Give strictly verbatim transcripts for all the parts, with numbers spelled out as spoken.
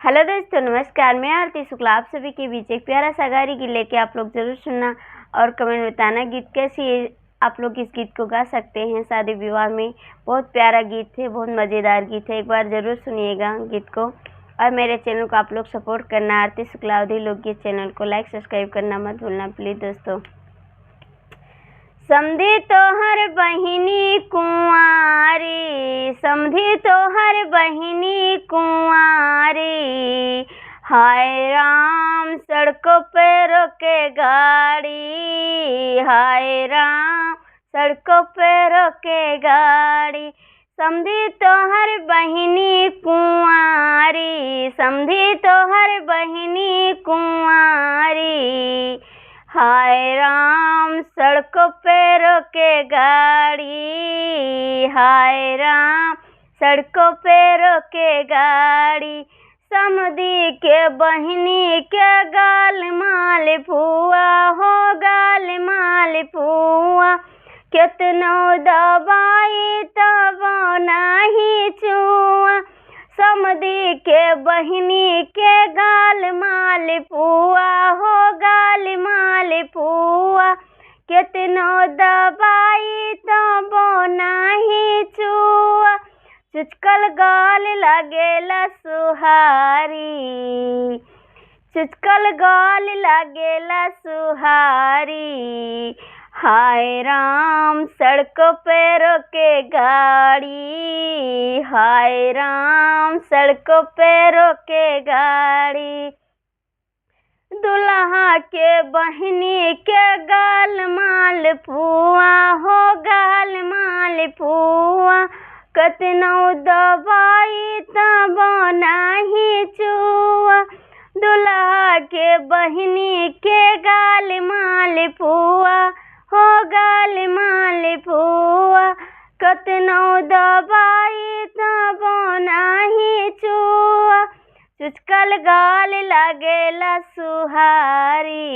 हेलो दोस्तों, नमस्कार, मैं आरती शुक्ला। आप सभी के बीच एक प्यारा सा गारी गीत लेके आप लोग जरूर सुनना और कमेंट बताना गीत कैसी है। आप लोग इस गीत को गा सकते हैं शादी विवाह में। बहुत प्यारा गीत है, बहुत मज़ेदार गीत है, एक बार जरूर सुनिएगा गीत को। और मेरे चैनल को आप लोग सपोर्ट करना, आरती शुक्ला अवधी लोकगीत चैनल को लाइक सब्सक्राइब करना मत भूलना प्लीज दोस्तों। समधी तोहर बहिनी कुंवारी, समधी तोहर बहिनी कुंवारी, हाय राम सड़कों पे रोके गाड़ी, हाय राम सड़कों पे रोके गाड़ी। समधी तोहर बहिनी कुंवारी, समधी तोहर बहिनी कुंवारी, हाय राम सड़कों पे रोके गाड़ी, हाय राम सड़कों पे रोके गाड़ी। समधी के बहिनी के गाल मालपुआ हो, गाल मालपुआ, केतनो दबाई तबो नाही चुआ। समधी के बहिनी के गाल मालपुआ हो, गाल मालपुआ, केतनो दबाई तबो नाही चुआ। चुचकल गाल लागेला सुहारी, चुचकल गाल लागेला सुहारी, हाय राम सड़कों पे रोके गाड़ी, हाय राम सड़कों पे रोके गाड़ी। दुल्हा के बहिनी के गाल मालपुआ हो, गाल मालपुआ, कतनो दबाई तबो नाही चुआ। दुल्हा के बहिनी के गाल मालपुआ हो, गाल मालपुआ, कतनो दबाई तबो नाही चुआ। चुचकल गाल लागेला सुहारी,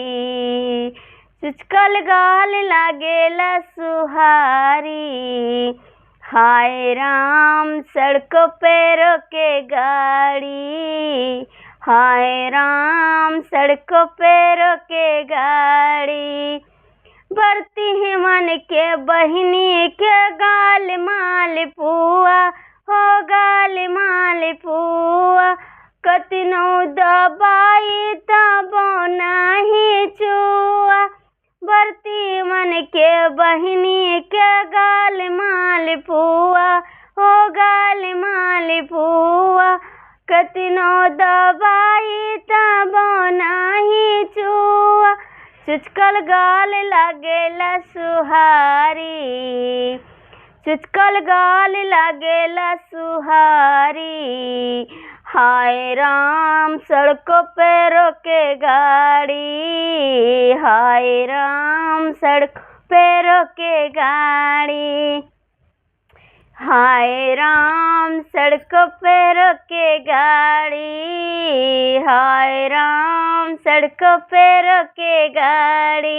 चुचकल गाल लागेला सुहारी, हाय राम सड़कों पे रोके गाड़ी, हाय राम सड़कों पे रोके गाड़ी। बरती मन के बहिनी के गाल मालपुआ हो, गाल मालपुआ, कतनो दबाई तबो नाही चुआ। बरती मन के बहिनी के गाल मालपुआ हो, गाल मालपुआ, कतनो दबाई तबो नाही चुआ। चुचकल गाल लागेला सुहारी, चुचकल गाल लागेला सुहारी, हाय राम सड़कों पे रोके गाड़ी, हाय राम सड़कों पे रोके गाड़ी, हाय राम सड़कों पे रोके गाड़ी, हाय राम सड़कों पे रोके गाड़ी।